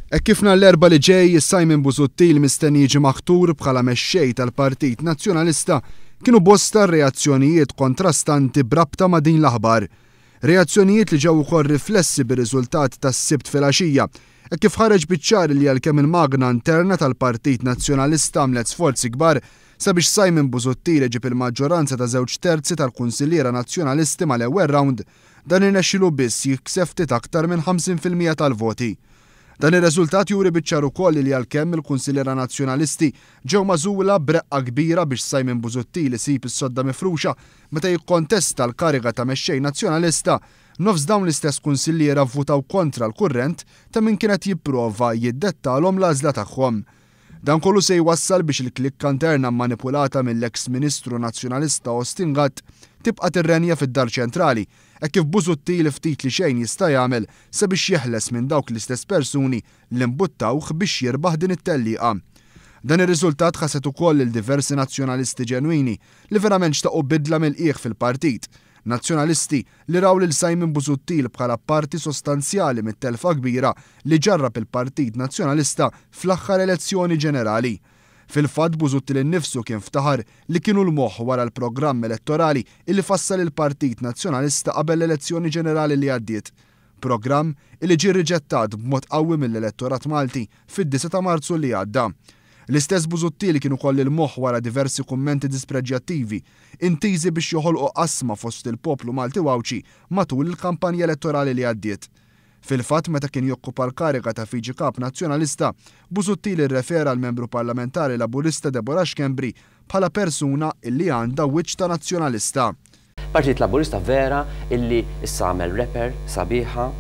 Hekk kif nhar l-Erbgħa li ġej Simon Busuttil mistenni jiġi maħtur bħala mexxej tal-Partit Nazzjonalista, kienu bosta r-reazzjonijiet kontrastanti b'rabta ma' din l-aħbar. Reazzjonijiet li ġew ukoll riflessi bir-riżultat tas-Sibt filgħaxija, hekk kif ħareġ biċ-ċar li għalkemm il-magna interna tal-Partit Nazzjonalista għamlet sforzi kbar sabiex Simon Busuttil iġib il-maġġoranza ta' żewġ terzi tal-kunsilliera Nazzjonalisti mal-ewwel rawnd, Dan irnexxielu biss jikseb ftit aktar minn 50% tal-voti. Dan ir-reżultat juri biċ-ċar ukoll li għalkemm il-Kunsilliera Nazzjonalisti ġew magħżula b'reqqa kbira biex Simon Busuttil isib is-sodda mifruxa meta jikkontesta l-kariga ta' Mexxej Nazzjonalista, nofs dawn l-istess kunsilliera vvutaw kontra l-kurrent ta' min kien qed jipprova jiddettalhom l-għażla tagħhom. Dan kollu se jwassal biex il-klikka interna mmanipulata mill-eks Ministru Nazzjonalista Austin Gatt tibqa' tirrenja fid-Dar Ċentrali hekk kif Busuttil ftit li xejn jista' jagħmel sabiex jeħles minn dawk l-istess persuni li mbuttawh biex jirbaħ din it-tellieqa. Dan ir-riżultat ħased ukoll lil diversi Nazzjonalisti ġenwini li verament xtaqu bidla mill-qiegħ fil-partit Nazzjonalisti li raw lil Simon Busuttil bħala parti sostanzjali mit-telfa kbira li ġarrab il-Partit Nazzjonalista fl-aħħar elezzjoni ġenerali. Fil-fatt Busuttil innifsu kien ftaħar li kien hu l-moħħ wara l-programm elettorali illi fassal il-Partit Nazzjonalista qabel l-elezzjoni ġenerali li għaddiet. Programm illi ġie rriġettat b'mod qawwi mill-elettorat Malti fid-disgħa ta' Marzu li għadda. L-istess Busuttil kien ukoll il-moħħ wara diversi kummenti dispreġjattivi intiżi biex joħolqu qasma fost il-poplu Malti u Għawdxi matul il-kampanja elettorali li għaddiet. Fil-fatt meta kien jokkupa l-kariga ta' Viċi Kap Nazzjonalista, Busuttil irrefera għall-Membru Parlamentari Laburista Deborah Schembri bħala persuna illi għandha wiċċ ta' Nazzjonalista. Partit Laburista vera illi issa għamel wrapper sabiħa,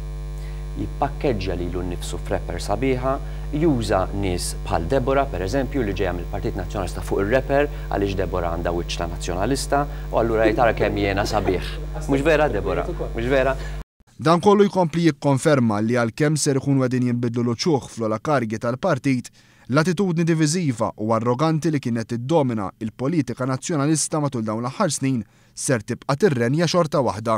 jippakkeġġja lilu nnifsu f'wrapper sabiħa, juża nies bħal Deborah per eżempju li ġejja mill-Partit Nazzjonalista fuq ir-wrapper għaliex Deborah għandha wiċċ ta' Nazzjonalista u allura jgħid ara kemm jiena sabiħ. Mhux vera Deborah? Mhux vera? Dan kollu jkompli jikkonferma li għalkemm ser ikunu qegħdin jinbidlu l-uċuħ fl-ogħla karigi tal-partit, l-attitudni diviżiva u arroganti li kienet tiddomina il-politika Nazzjonalista matul dawn l-aħħar snin ser tibqa' tirrenja xorta waħda.